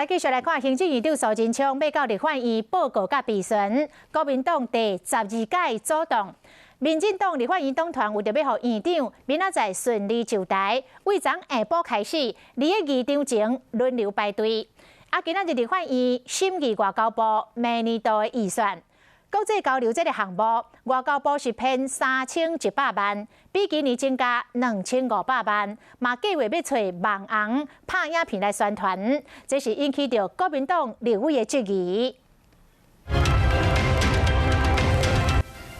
來繼續來看行政院長蘇貞昌欲到立法院報告佮備詢，國民黨第12屆組黨，民進黨立法院黨團為著欲予院長明仔載順利就台，對昨下晡開始，佇咧議場前輪流排隊。啊，今仔日立法院審議外交部明年度的預算，國際交流這个項目，外交部是編3100萬，比今年增加2500萬，嘛計劃欲揣網紅拍影片來宣傳，這是引起著國民黨立委的質疑。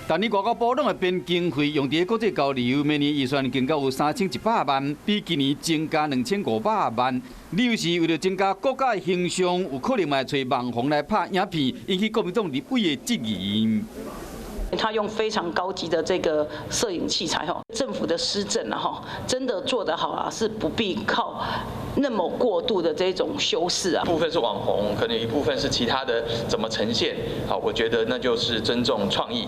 逐年外交部攏會編經費用佇國際交流，明年預算更加有3100萬，比今年增加2500萬。理由是為著增加國家的形象，有可能會揣網紅來拍影片，引起國民黨立委的質疑。他用非常高級的這個攝影器材，哈，政府的施政啊，哈，真的做得好啊，是不必靠那麼過度的這種修飾啊。部分是網紅，可能一部分是其他的，怎麼呈現？好，我覺得那就是尊重創意。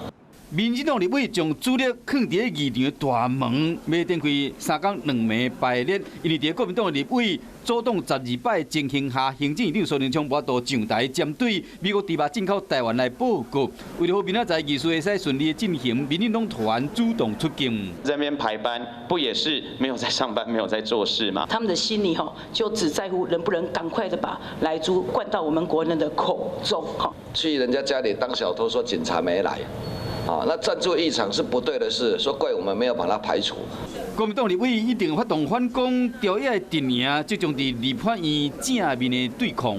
民進黨立委將主力囥佇咧議場大門，欲展開三工兩暝排列，因為佇國民黨立委組黨12擺情形下，行政院長蘇貞昌無法度上台針對美國豬肉進口台灣來報告，為著予明仔載議事會使順利進行，民進黨團主動出擊。在那邊排班，不也是沒有在上班，沒有在做事嗎？他們的心裡吼，就只在乎能不能趕快的把萊豬灌到我們國人的口中。哈，去人家家裡當小偷，說警察沒來。啊，那佔住議場是不對的事，說怪我們沒有把它排除。國民黨立委一定發動反攻，朝野陣營集中佇立法院正面的對抗。